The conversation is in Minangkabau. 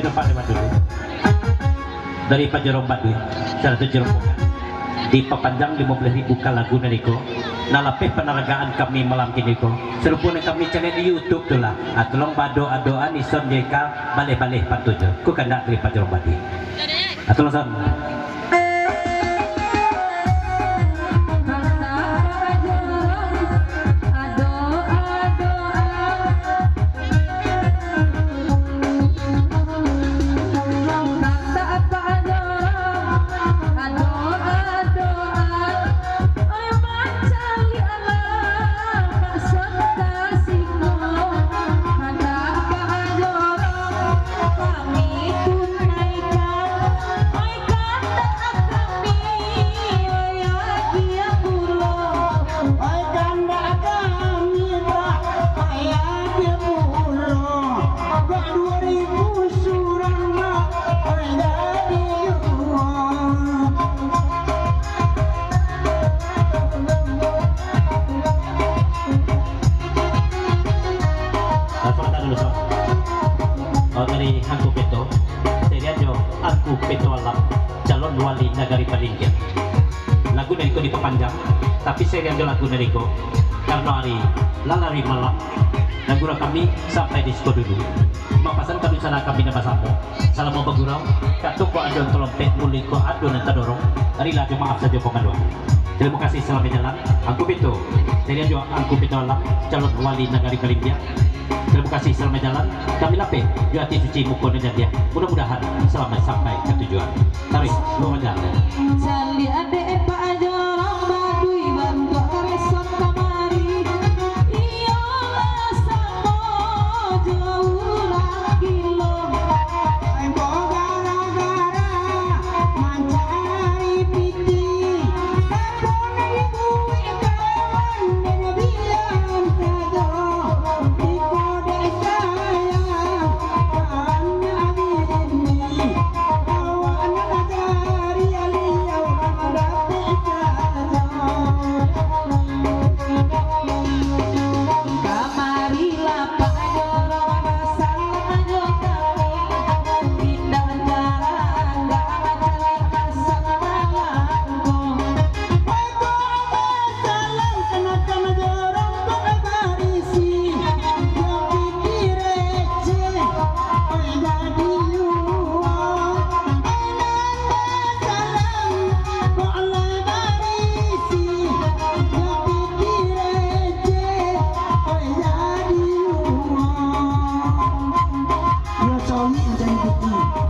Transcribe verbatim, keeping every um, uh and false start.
Dapat lewat dulu. Dari Pajorong Baduy, sarato jo rombongan. Dipapanjang limo baleh ribu ka lagu nan iko. Nan lapeh panaragaan kami malam kini ko. Sarupo nan kami caliak di YouTube tu lah. Ah, tolong badoa-doa nison jo ika baleh-baleh patuju. Ko kandak dari Pajorong Baduy. Ah, tolong son. Langsung datang dulu, Sob. Oh, dari Angku Peto. Sarian jo Angku Peto Alam, calon wali Nagari Balindia. Lagu nan iko dipapanjang, tapi sarian jo lagu nan iko, karano ari lah lari malam, nan gurau kami sampai di siko dulu. Mapasan ka dunsanak kami nan basamo, salamo bagurau, kato ko ado nan talompek, muluik ko ado nan tadorong, rila jo maaf sajo pamaluan. Tarimo kasih, salamaik jalan, Angku Peto. Sarian jo Angku Peto Alam, calon wali Nagari Balindia. Tarimo kasih, salamaik jalan. Kami lapeh jo ati suci, muko nan jadiah. Mudah-mudahan salamaik sampai ka tujuan. Taruih, ruang jalan. Caliak dek Pajorong Baduy, bantuak kareson kamari. Iyo lah samo jo urang gilo. Ai, bo gara-gara mancari pitih. Kato nan dibuek kawan, dek bilang sajo. Iko dek sayang, ka anak bini. Awak nak ajari Aliyah, urang dapek sajo. Kamarilah Pajorong, basalam jo kami. Indak jarang, indak mancaliak, asal malangko. Salam kanakan jorong kok barisi, jo pikir receh, oi jadi uwong. Ai nanda salam kok lai barisi, jo pikir receh, oi jadi uwong. Yo, solik mancari piti.